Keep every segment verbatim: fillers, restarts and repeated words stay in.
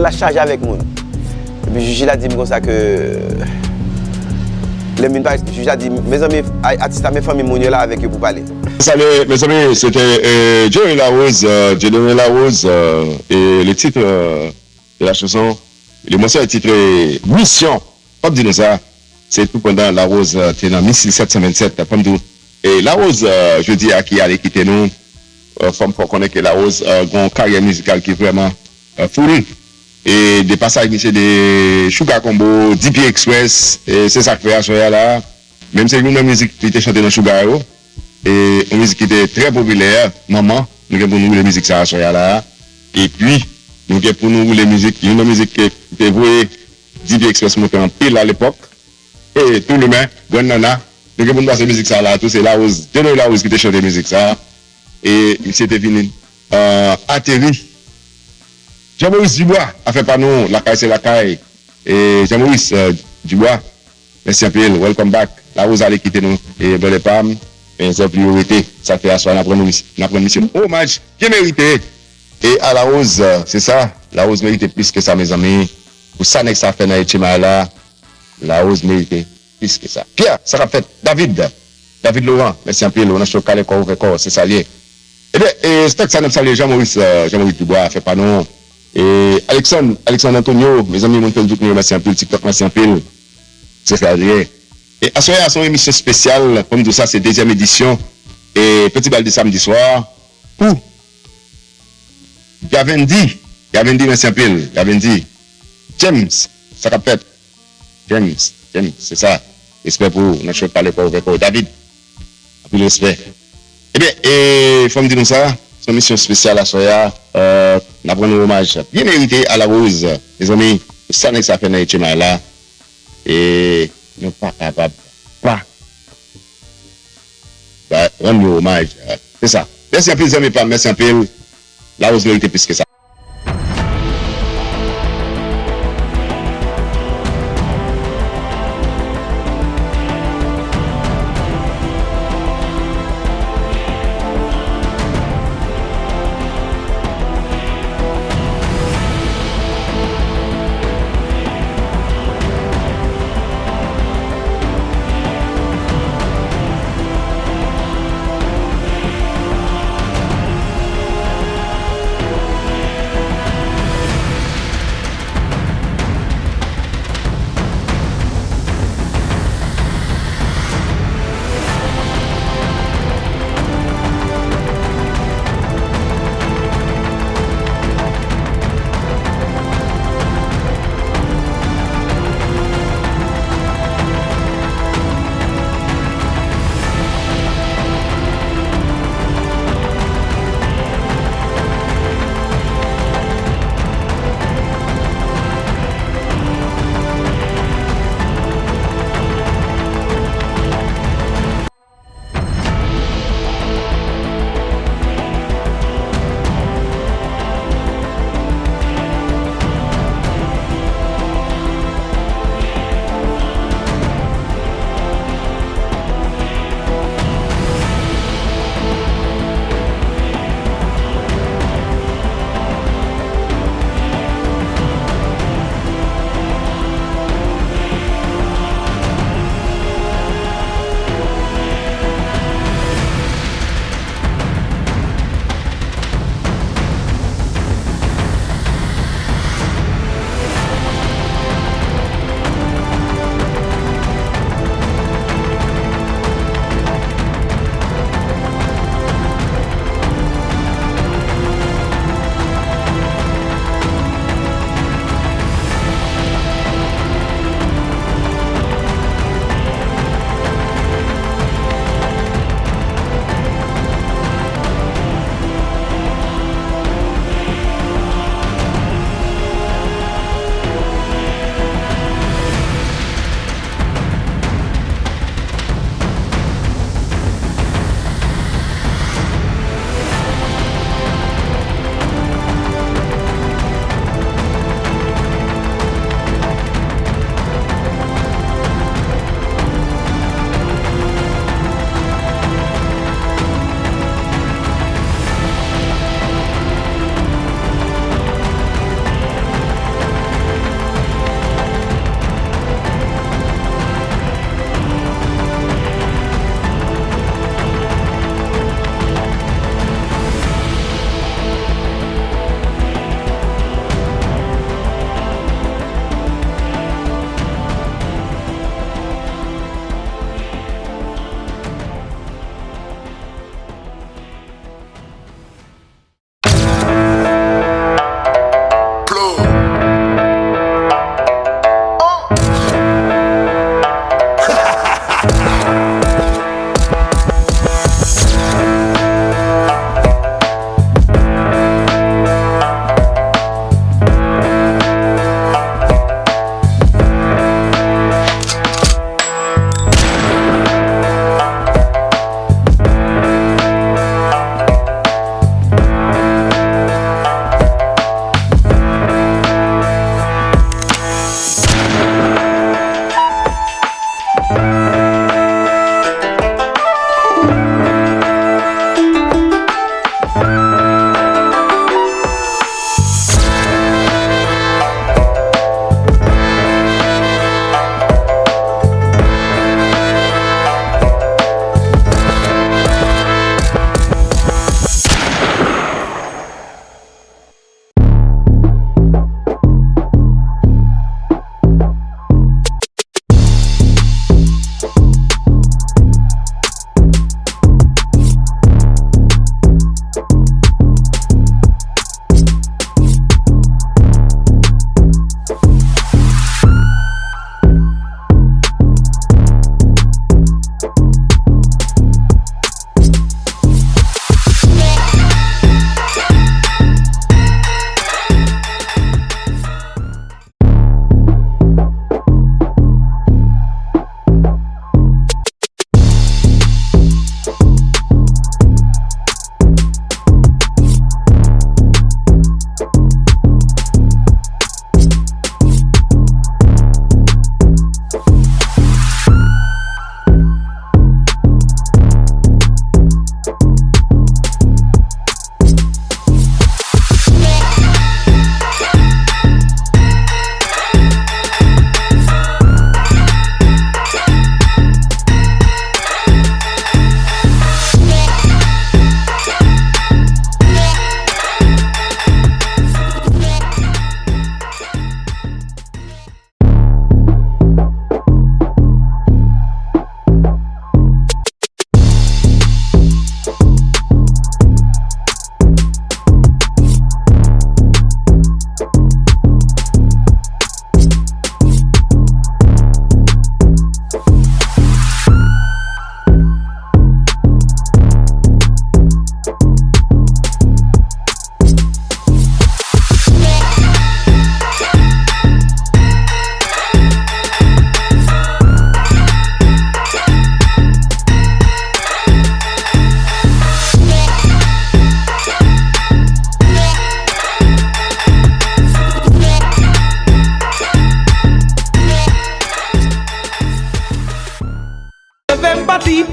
Chaje avèk moun. Epi jij la di m konsa ke lè m vin pale, jij la di, mezanmi, a- atis la, men fanmi moun yo la avèk yo pou pale. Salye, mezanmi, se te euh, Joey Larose, euh, Dieudonné Larose, euh, et le titre euh, de la chanson, le morceau est titré Mission. Fò m di nou sa, se tou pandan Larose euh, te nan misil sèt san vennsèt, fò m di w. E Larose, euh, jodi a ki ale kite nou, euh, fò m fè w konnen ke Larose euh, gen yon karyè mizikal ki vrèman euh, full. E de pasaj misye de Sugar Combo, D P Express, e se sa k fè aswè a la, menm se youn nan mizik li te chante nan Sugar yo, e yon mizik ki te trè popilè, Manman, nou gen pou nou woule mizik sa aswè a la. Epi, nou gen pou nou woule mizik, youn nan mizik ki te voye D P Express monte anpil alepòk, e Tou Limen, Grann Nanna. Nou gen pou nou pase mizik sa la tou, se Larose, Dieudonné Larose ki te chante mizik sa. E misye te vini euh, ateri. Jean Maurice Dubois, afè pa nou, lakay se lakay. E Jean Maurice euh, Dubois, mèsi anpil, welcome back. Larose ale kite nou, e brother pa m, men zèv li yo rete. Sa fè aswè a n ap rann nou mis- n ap rann misye omaj byen merite. E a Larose, euh, se sa, Larose merite plis ke sa, mezanmi. Pou sa nèg sa fè nan H M I la, Larose merite plis ke sa. Pierre, sa k ap fèt? David, David Laurent, mèsi anpil, ou nan cho kale kò ouvè kò, se sa l ye. Ebyen, e, stòk sa n ap salye Jean Maurice, euh, Jean Maurice Dubois, afè pa nou. E Alexandre, Alexandre Antonio, mezanmi, moun Facebook nou yo, mèsi anpil, TikTok, mèsi anpil. Se sa l ye. E aswè a, se yon emisyon espesyal, kòm di w sa, se dezyèm edisyon. E Petit Bal de Samedi Soir, pou Gavendi, Gavendi, mèsi anpil, Gavendi. James, sa k ap fèt? James, James, se sa. Respè pou ou, nan cho kale kò ouvè kò. David, anpil respè. Ebyen, e, fò m di nou sa, se yon emisyon espesyal aswè a. Euh, n ap rann yon omaj byen merite a Larose. Mezanmi, pou sa nèg sa fè nan H M I la, e nou pa kapab pa ba, rann yo omaj. Se sa. Mèsi anpil, zanmi pa m, mèsi anpil. Larose merite plis ke sa.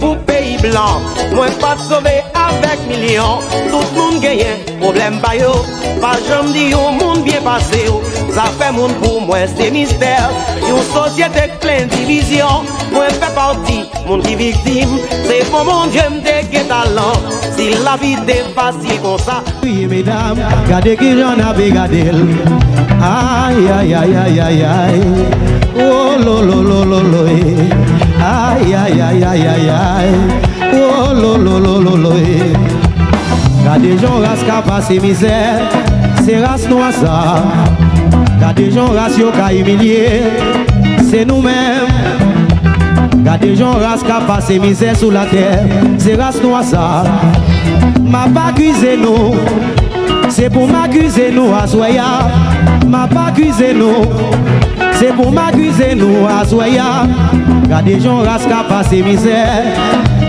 Pou peyi blan, mwen pa t sove avèk milyon. Tout moun genyen pwoblèm pa yo. Pa janm di yon moun byen pase w. Zafè moun pou mwen se mistè. Yon sosyete k plen divizyon. Mwen fè pati moun ki viktim. Se bon Bondye m te gen talan. Si lavi te fasil konsa. Kriye medam, gade kijan n ap gade l. Ay, ay, ay, ay, ay, ay. Oh, lo, lo, lo, lo, lo, eh. Ay, ay, ay, ay, ay, ay. Oh, lo, lo, lo, lo, lo, eh. Gade jan ras ka pase mizè, se ras nwa sa. Gade jan ras yo ka imilye, se nou menm. Gade jan ras ka pase mizè sou latè, se ras nwa sa. M ap akize nou, se pou m akize nou aswè a. M ap akize nou, se pou m akize nou aswè a. Gade jan ras ka pase mizè,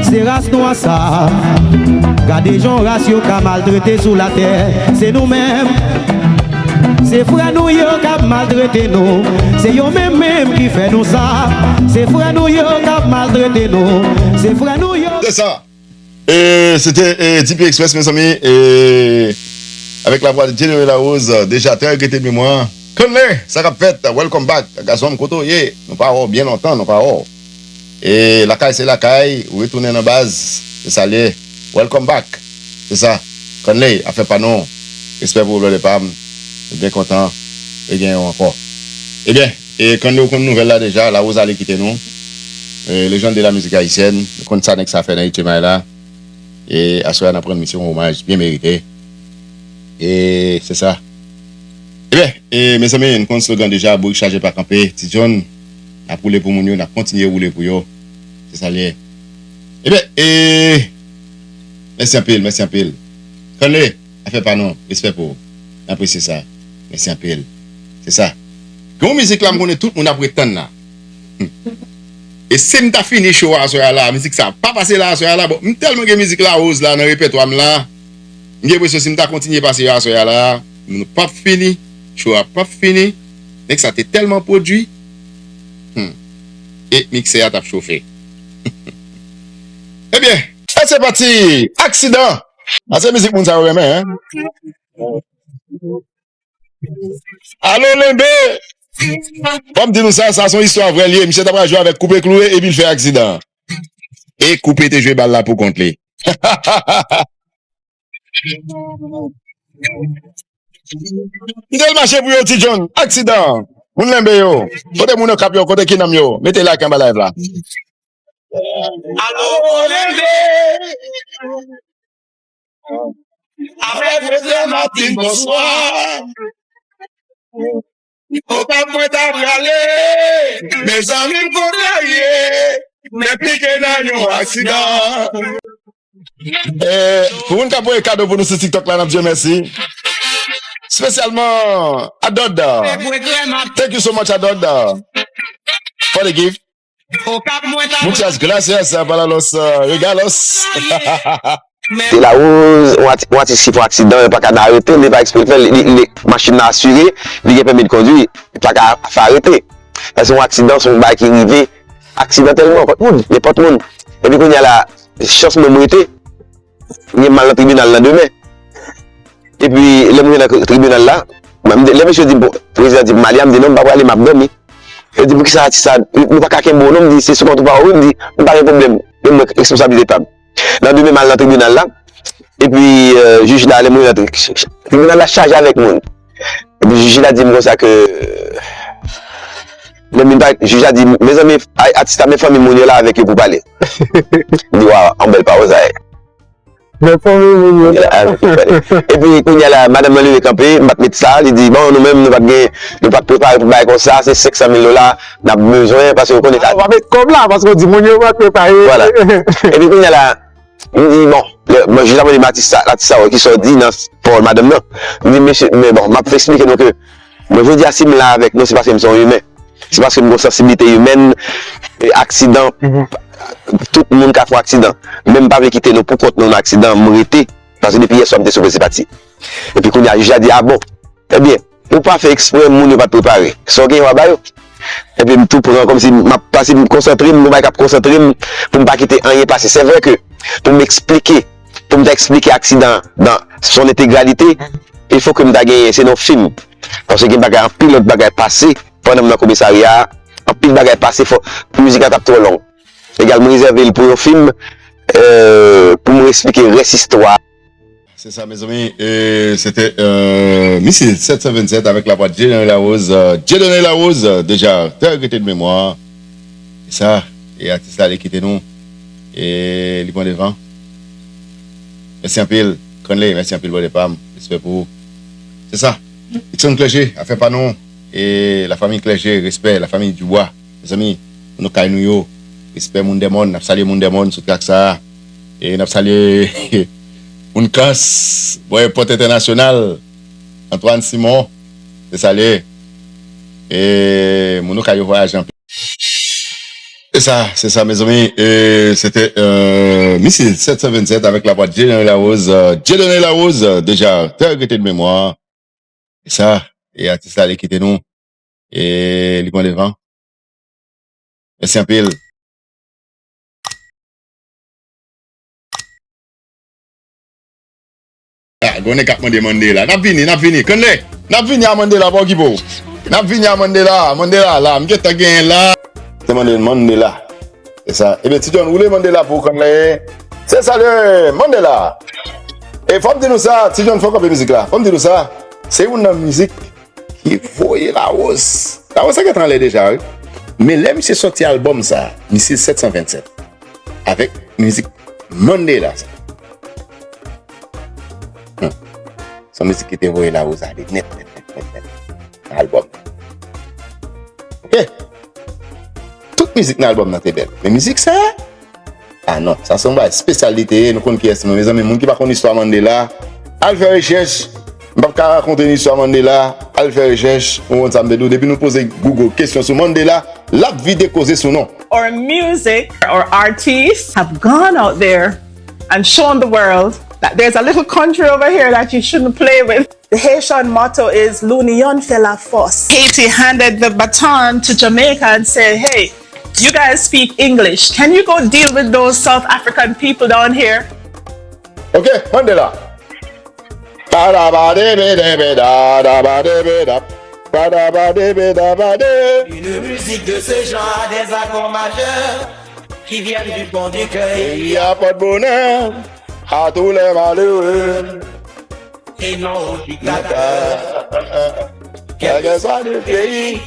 se ras nwa sa. Gade jan ras yo ka maltrete sou latè, se nou menm. Se frè nou yo k ap maltrete nou, se yo menm menm ki fè nou sa. Se frè nou yo k ap maltrete nou, se frè nou yo. Se sa. E, se te e, D P Express, mezanmi. E, avèk lavwa de General Larose, deja trè regrete memwa. Conley, sa k ap fèt? Welcome back. Gason m, kote w ye? Nou pa wè w byen lontan, nou pa wè w. E lakay se lakay, ou retounen nan baz, se sa l ye. Welcome back. Se sa. Conley, afè pa nou. Respè pou w, brother pa m. Nou byen kontan regenyen w ankò. Ebyen, e Conley, ou konn nouvèl la deja, Larose ale kite nou. E, légende de la musique haïtienne, nou konn sa nèg sa fè nan H M I la. E aswè a n ap rann misye yon omaj byen merite. E se sa. Ebyen, e, mezanmi, n konn slogan deja, bourik chaje pa kanpe. Ti John, n ap woule pou moun yo, n ap kontinye woule pou yo. Se sa l ye. Ebyen, e, mèsi anpil, mèsi anpil. Conley, afè pa nou, respè pou ou. N apresye sa. Mèsi anpil. Se sa. Gen yon mizik la, m konnen tout moun ap ret tann la. E si m ta fini show a aswè a la, mizik sa pa pase la aswè a la, bon, m tèlman gen mizik Larose la nan repètwa m la, m gen enpresyon si m ta kontinye pase yo aswè a la, nou p ap fini, show a p ap fini, nèg sa te tèlman pwodui, hmm, e miksè a t ap chofe. Ebyen, e se pati, aksidan! A se mizik moun sa yo renmen, en? Alo, Lenbe! Fò m di nou sa, sa se yon istwa vrè l ye. Misye t ap pral jwe avèk Koupe Kloure epi l fè aksidan. E Koupe te jwe bal la pou kont li. M te l mache pou yo, Ti John. Aksidan. Moun Lenbe yo. Kote moun Okap yo? Kote Kinanm yo? Mete like anba live la. Alo, Lenbe! Afè Frè Martin, bonswa. Okap mwen ta prale, mezanmi m kontrarye, men pike nan yon aksidan. Eh, pou moun k ap voye kado pou nou sou TikTok la, n ap di yo mèsi. Espesyalman Adod. Thank you so much, Adod, for the gift. Muchas gracias, eh, para los, eh, regalos. Se Larose, yon ati-, yon atis ki fè yon aksidan, yo pa ka arete l, li pa eksprè fè l, li, li, machin nan asire, li gen pèmi de kondwi, li pa ka fè arete. Paske yon aksidan, se yon bagay ki rive aksidantèlman, nenpòt moun, nenpòt moun. Epi kounye a la, chans mwen m rete, m gen m al nan tribinal nan demen. Epi, lè m rive nan tribinal la, m, lè mesye di m, bon, prezidan di m ale a, m di non, m pa prale, m ap dòmi. Yo di, poukisa atis sa, nou pa ka kenbe w non, m di, se sou kont ou pa w, wi, m di, m pa gen pwoblèm, men mwen responsablite pa m. Nan demen m al nan tribinal la, epi, euh, jij la, lè m rive nan tri-, tribinal la chaje avèk moun. Epi jij la di m konsa ke, lè m vin pale, jij la di, mezanmi, a-, atis la, men fanmi moun yo la avèk yo pou pale. M di, waw, yon bèl pawòl sa ye. Men fanmi moun yo la. Epi kounye a la, madanm nan leve kanpe, m pa t met sa, li di, bon, nou menm, nou pa t gen, nou pa t prepare pou bagay konsa, se senk san mil dola n ap bezwen, paske ou konnen sa. Ah, w pa met kòb la, paske w di moun yo pa t prepare. Vwala. Epi kounye a la, m di, bon, lè, bon, jij la mande m atis sa, atis sa, kisa w di nan pawòl madanm nan? M di, mesye, men bon, m ap esplike nou ke, mwen, jodi a, si m la avèk nou, se paske m se yon imen. Se paske m gen yon sansiblite imèn, e aksidan, tout moun ka fè yon aksidan. Men m pa vle kite nou pou kont nou nan aksidan, m rete. Paske depi yè swa m te sipoze pati. Epi kounye a, jij la di, a bon, ebyen, ou pa fè eksprè, moun yo pa t prepare. Sa w genyen, w a ba yo. Epi m tou pran kòmsi m ap pase, m konsantre m, gon bagay k ap konsantre m, pou m pa kite anyen pase. Se vre ke pou m eksplike, pou m ta eksplike aksidan nan son entegralite, il faut ke m ta genyen, se nan yon fim. Paske gen bagay, anpil lòt bagay pase pandan m nan komisarya a, anpil bagay pase, fò, mizik la t ap twò long. Egal, m rezève l pou yon fim, euh, pou m eksplike rès istwa. C'est ça, mes amis. Et c'était euh, Missile sept cent vingt-sept avec la voix de Dieudonné Larose. Euh, Dieudonné Larose, euh, déjà, très regretté de mémoire. E sa, e atis la, li kite nou. E li pran devan. Mèsi anpil. Conley, mèsi anpil, brother pa m. Respè pou ou. Se sa. Dixon Clergé, afè pa nou. E lafanmi Clergé, respè. Lafanmi Dubois. Mezanmi, moun nou kay nou yo, respè moun dè mòn, n ap salye moun dè mòn sou trak sa a. E n ap salye moun Kans, bò èpòt entènasyonal, Antoine Simon, se salye. E moun nou kay yo vwayaje anpil. Se sa, se sa, mezanmi. E se te euh, Missile sept cent vingt-sept avec la voix de Dieudonné Larose. Euh, Dieudonné Larose, euh, déjà, très regretté de mémoire. E sa, e atis la, li kite nou. E li pran devan. Mèsi anpil. Ah, gen yon nèg k ap mande Mandela. N ap vini, n ap vini. Conley, n ap vini a Mandela, pa okipe w. N ap vini a Mandela, Mandela la. M gentan genyen la. Te mande Mandela. Se sa. Ebyen, Ti John, woule Mandela pou Conley. Se sa le Mandela. E fò m di nou sa, Ti John, fò w kanpe mizik la. Fò m di nou sa, se youn nan mizik ki voye Larose. Larose sa gentan anlè deja, wi. Men lè misye sòti albòm sa, Missile sept cent vingt-sept, avèk mizik Mandela sa. Hmm. Se yon mizik ki te voye Larose ale nèt, nèt, nèt, nèt, nèt. Nan albòm. Ok. Tout mizik nan albòm nan te bèl. Men mizik sa, ah non, sa se yon bagay espesyal li te ye. Nou konn kiyès nou. Mezanmi, moun ki pa konn istwa Mandela, al fè rechèch. M p ap ka rakonte nou istwa Mandela. Al fè rechèch. Ou konn sa m vle di w. Depi nou poze Google kesyon sou Mandela, l ap vide koze sou non. Or music or artists have gone out there and shown the world that there's a little country over here that you shouldn't play with. The Haitian motto is L'union fait la force. Haiti handed the baton to Jamaica and said, "Hey, you guys speak English. Can you go deal with those South African people down here?" Ok, Mandela. Une musique de ces gens à des accords majeurs qui viennent du fond du cœur. Peyi a pòt bonè a tou lè malere. Et non au dictateur. Quel que soit le pays,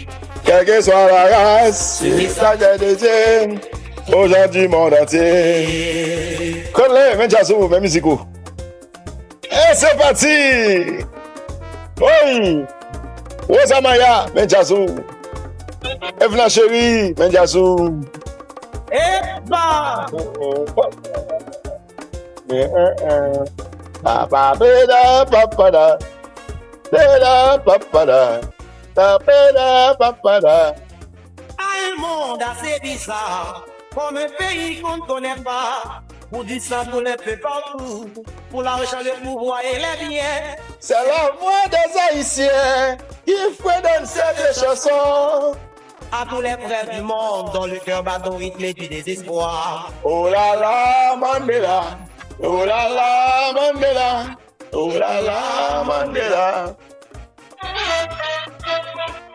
quelle que soit la race, ce message est dédié aux gens du monde entier. Conley, men djaz ou, men mizik ou. E se pati! Oy! Rosa Maya, men djaz ou. Evna Cheri, men djaz ou. Epa! Papa beda papada, beda papada, ta beda papada. Ay, monde assez bizarre, comme un pays qu'on ne connaît pas, pour du sang, pour les peuples partout, pour l'argent, le pouvoir et les biens. C'est la voix des Haïtiens qui fredonne cette chanson. À tous les frères du monde dont le cœur bat au rythme du désespoir. Oh là là, Mandela. Oh là là, Mandela. Oh là là, Mandela.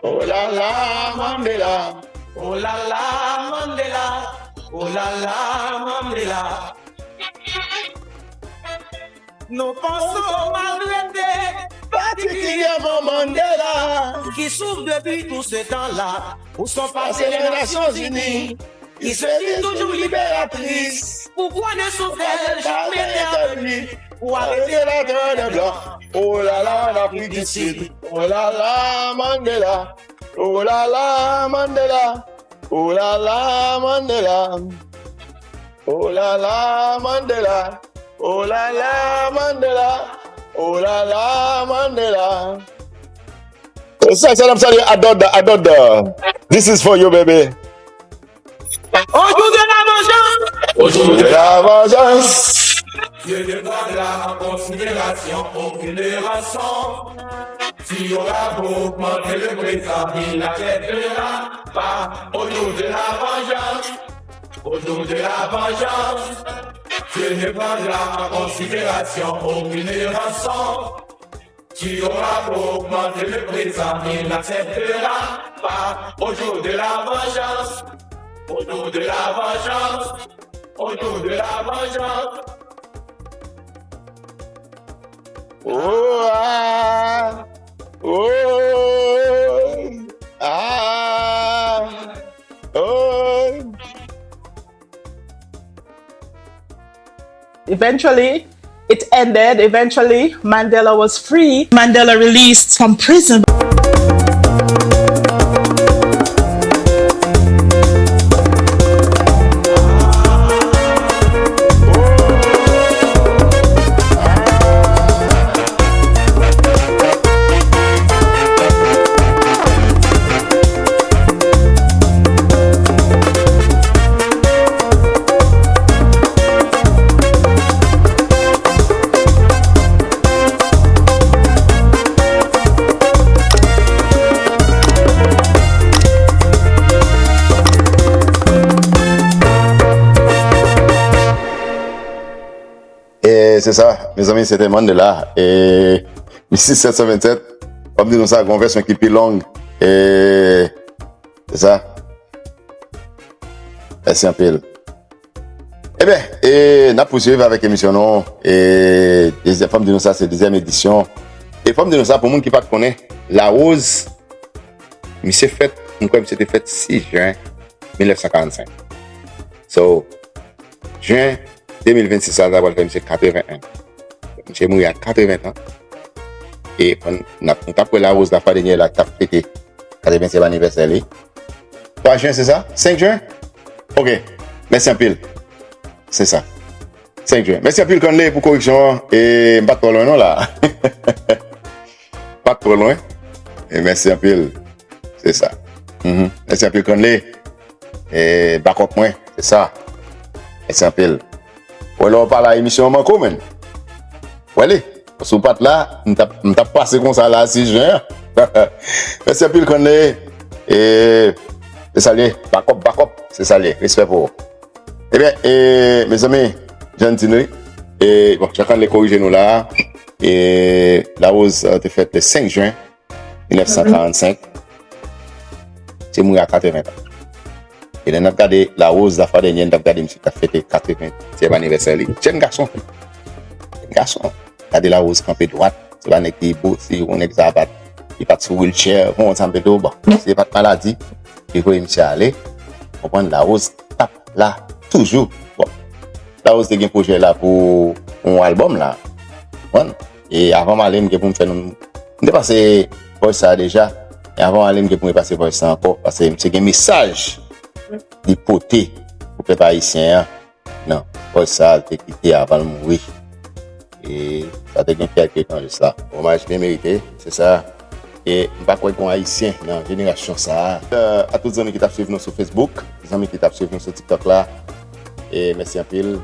Oh là là, Mandela. Oh là là, Mandela. Oh là là, Mandela. Nous pensons maltraiter particulièrement Mandela, qui souffre depuis tout ce temps-là, pour son passé les Nations Unies, qui se dit toujours libératrice. Pourquoi ne souffre-t-elle jamais de lui pour arrêter la terreur des Blancs? Oh là là, en Afrique du Sud. Oh là là, Mandela. Oh là là, Mandela. Oh là là, Mandela. Oh là là, Mandela. Oh là là, Mandela. Oh là là, Mandela. Sa, sa, n ap salye Adod, Adod. This is for you, baby. Au jour de la vengeance. Au jour de la vengeance. Dieu ne prendra en considération aucune rançon. Si on a augmenté le présent, il n'acceptera pas. Au jour de la vengeance, au jour de la vengeance, je ne prendrai en considération aucune rançon. Si on a augmenté le présent, il n'acceptera pas. Au jour de la vengeance, au jour de la vengeance, au jour de la vengeance. Oh, ah, oh, ah, oh. Eventually, it ended. Eventually, Mandela was free. Mandela released from prison. E se sa, mezanmi, se te Mandela. E mil sis san vennsèt, fò m di nou sa, gen yon vèsyon ki pi long. E se sa. Mèsi anpil. Ebyen, e n ap pouswiv avèk emisyon nou. E dezyèm, fò m di nou sa, se dezyèm edisyon. E fò m di nou sa, pou moun ki pa t konnen, Larose, misye fèt, m kwè misye te fèt sis jen mil nèf san karannsenk. So, jen de mil vennsis la, sa pral fè misye katreven an. Misye mouri a katreven an. E n, n ap, nou t ap wè Larose Lafwa Denyèl la k t ap fete katreventyèm anivèsè li. Twa jen, se sa? Senk jen? Ok. Mèsi anpil. Se sa. Senk jen. Mèsi anpil, Conley, pou koreksyon an. E m pa t twò lwen non la. Pa t twò lwen. E mèsi anpil. Se sa. Mhm. Mèsi anpil, Conley. E bakòp mwen. Se sa. Mèsi anpil. Wè lè w pa la, emisyon an manke w, menn. Wè li. Si w pa t la, m t ap, m t ap pase konsa la, sis jen an. Mèsi anpil, Conley. E, se sa l ye. Bakòp, bakòp. Se sa l ye. Respè pou ou. Ebyen, e, mezanmi, jan n di nou, e, bon, jan Conley korije nou la, e, Larose, e, te fèt le senk jen mil nèf san karannsenk. Misye mouri a katreven an. E lè n ap gade Larose Lafwa Denyèl, n ap gade misye k ap fete katreventyèm anivèsè li. Jèn gason. Jèn gason. Gade Larose kanpe dwat. Se pa nèg ki bo, se yon nèg sa pa t, li pa t sou wheelchair, bon, sa m pito, bon, se pa t maladi ki voye misye ale. Konprann, Larose t ap la toujou. Bon, Larose te gen pwojè la pou yon albòm la. Konprann? E avan m ale, m gen pou m fè nou, m te pase voice sa deja. E avan m ale, m gen pou m repase voice sa ankò, paske misye gen mesaj li pote pou pèp ayisyen an. Nan pòz sa a, l te kite avan l mouri. E sa te gen kèk tan de sa. Omaj byen merite, se sa. E m pa kwè gen yon Ayisyen nan jenerasyon sa a. Euh, a tout zanmi ki t ap swiv nou sou Facebook, zanmi ki t ap swiv nou sou TikTok la, e mèsi anpil.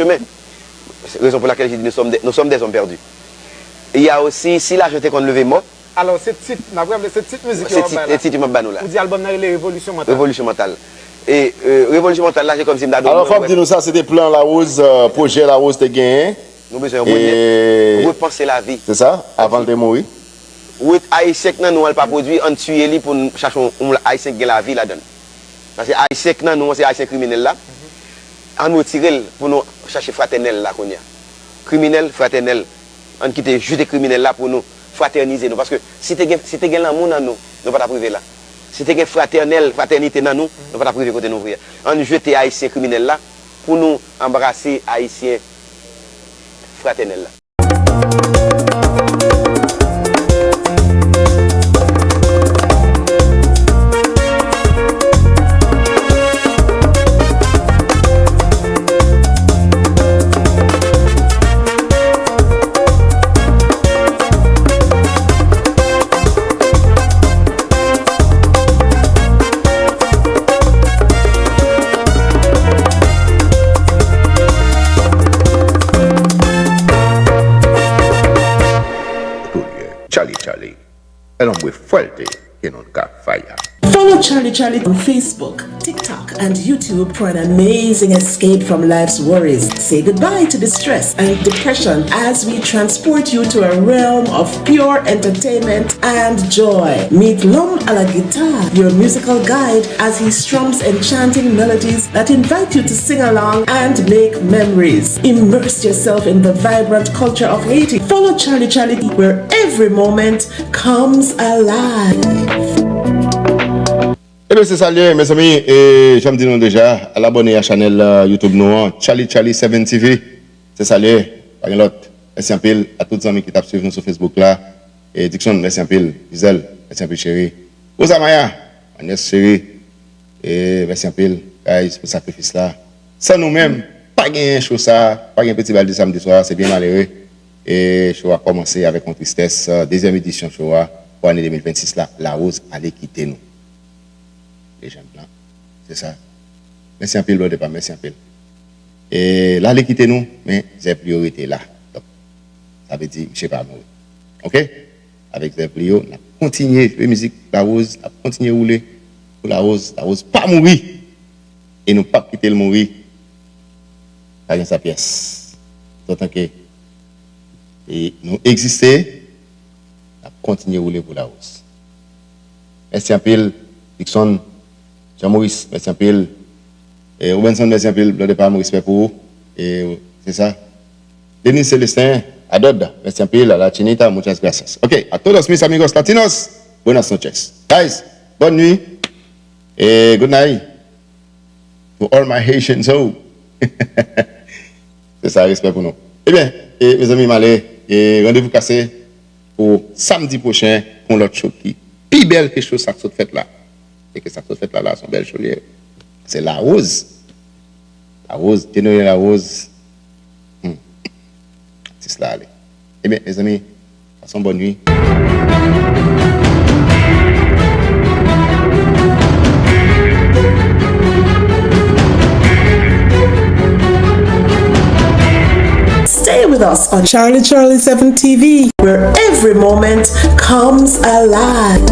chemin. Raison pour laquelle je dis nous sommes des, nous sommes des hommes perdus. Il y a aussi, si lajan te konn leve mò, Alò, se tit, n ap raple, se tit mizik yo se ap tit, bay se la. Tit yo m ap ba nou la. Ou di albòm nan rele Revolisyon Mantal. Revolisyon Mantal. E euh, Revolisyon Mantal la, se kòm si m ta dwe. Alò, fò m di nou sa, se te plan Larose, euh, pwojè Larose te genyen. Nou bezwen yon moun nèt, repanse lavi. Se sa, avan l te mouri. Ret Ayisyen k nan nou an, l pa pwodui, ann tiye li pou n chache yon, yon Ayisyen k gen lavi ladan l. Paske Ayisyen k nan nou an, se Ayisyen kriminèl la. Ann retire l pou nou chache fratènèl la kounye a. Kriminèl, fratènèl. Ann kite jete kriminèl la pou nou fratènize nou. Paske si te gen, si te gen lanmou nan nou, nou pa t ap rive la. Si te gen fratènèl, fratènite nan nou, nou pa t ap rive kote nou vre a. Ann jete Ayisyen kriminèl la pou nou anbrase Ayisyen fratènèl la. Charlie Charlie, el hombre fuerte que nunca falla. Follow Charlie Charlie on Facebook, TikTok, and YouTube for an amazing escape from life's worries. Say goodbye to distress and depression as we transport you to a realm of pure entertainment and joy. Meet L'Homme à la Guitare, your musical guide, as he strums enchanting melodies that invite you to sing along and make memories. Immerse yourself in the vibrant culture of Haiti. Follow Charlie Charlie, where every moment comes alive. Ebyen, se sa l ye, mezanmi. E, jan m di nou deja, al abòne a chanèl euh, YouTube nou an, Charlie Charlie seven T V. Se sa l ye, pa gen lòt. Mèsi anpil a tout zanmi ki t ap swiv nou sou Facebook la. E Dickson, mèsi anpil. Gisèle, mèsi anpil, cheri. Rosamaya, Agnès, cheri. E mèsi anpil, guys, pou sakrifis la. San nou menm, pa genyen show sa, pa gen Peti Bal di samdi swa, se byen malere. E show a kòmanse avèk yon tristès. Dezyèm edisyon show a pou ane de mil vennsis la, Larose ale kite nou. Lejann lan, se sa. Mèsi anpil, brother pa m, mèsi anpil. E l ale kite nou, men zèv li yo rete la. Donk, sa vle di, misye pa mouri. Oke? Avèk zèv li yo, n ap kontinye jwe mizik Larose, n ap kontinye woule pou Larose. Larose pa mouri! E nou p ap kite l mouri. Pa gen sa pyès. Tantan ke e nou egziste, n ap kontinye woule pou Larose. Mèsi anpil, Dickson, Jean Maurice, mèsi anpil. E Robenson, mèsi anpil, Blòdè pa m, respè pou ou. E se sa. Denis Celestin, Adod, mèsi anpil, a la Chinita, muchas gracias. Ok, a todos mis amigos latinos, buenas noches. Guys, bonne nuit. E good night to all my Haitians. Oh. Se sa, respè pou nou. Ebyen, e, mezanmi, m ale. E randevou kase pou samdi pwochen pou yon lòt show ki pi bèl ke show sa k sot fèt la. E ke sa k sot fèt la, la, se yon bèl show li ye. Se Larose. Larose, Tenoye Larose. Hmm. Atis la ale. Ebyen, mezanmi, pase yon bòn nuit. Stay with us on Charlie Charlie seven T V, where every moment comes alive.